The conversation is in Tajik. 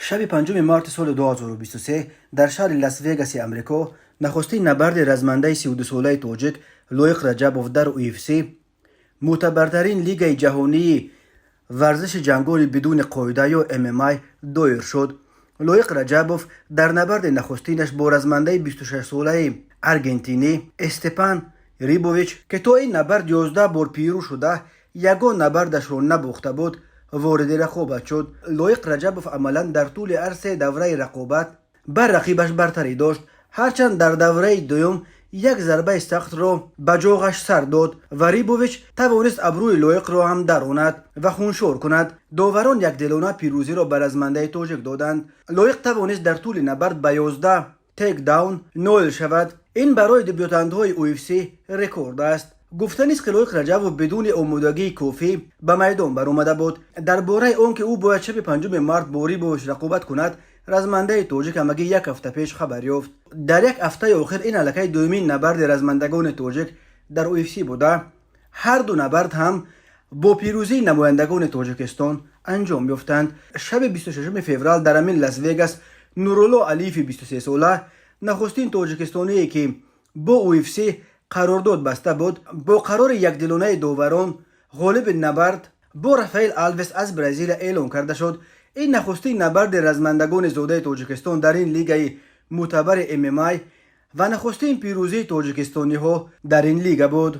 Шаби 5 марти соли 2023 дар шаҳри Лас-Вегаси Амрико нахустин набарди размандаи 32-солаи тоҷик Лоиқ Раҷабов дар UFC, мӯътабартарин лигаи ҷаҳонии варзиши ҷанголи бидуни қоида ё MMA, доир шуд. Лоиқ Раҷабов дар набарди нахустинаш бо размандаи 26-солаи аргентинӣ Эстепан Рибович, ки то ин набард 11 бор пирӯз шуда, ягон набардашро набохта буд, вориди рақобат шуд. Лоиқ Раҷабов амалан дар тӯли ҳар се давраи рақобат бар рақибаш бартарӣ дошт, ҳарчанд дар давраи дуюм як зарбаи сахтро ба ҷоғаш сар дод ва Рибович тавонист абрӯи Лоиқро ҳам даронад ва хуншор кунад. Доварон якдилона пирӯзиро ба размандаи тоҷик доданд. Лоиқ тавонист дар тӯли набард ба 11 тейкдаун ноил шавад. Ин барои дебютантҳои UFC рекорд аст. Гуфтанист, ки Лоиқ Раҷабов бидуни омодагии кофӣ ба майдон баромада буд. Дар бораи он ки ӯ бояд шаби 5 март бо Рибович рақобат кунад, размандаи тоҷик ҳамагӣ як ҳафта пеш хабар ёфт. Дар як ҳафтаи охир ин аллакай дуюмин набарди размандагони тоҷик дар UFC буда, ҳарду набард ҳам бо пирӯзии намояндагони Тоҷикистон анҷом ёфтанд. Шаби 26 феврал дар ҳамин Лас-Вегас Нурулло Алиеви 23-сола, нахустин тоҷикистоние, ки бо UFC қарордод баста буд, бо қарори якдилонаи доварон ғолиби набард бо Рафаэл Алвес аз Бразилия эълон карда шуд. Ин нахустин набарди размандагони зодаи Тоҷикистон дар ин лигаи мӯътабари MMA ва нахустин пирӯзии тоҷикистониҳо дар ин лига буд.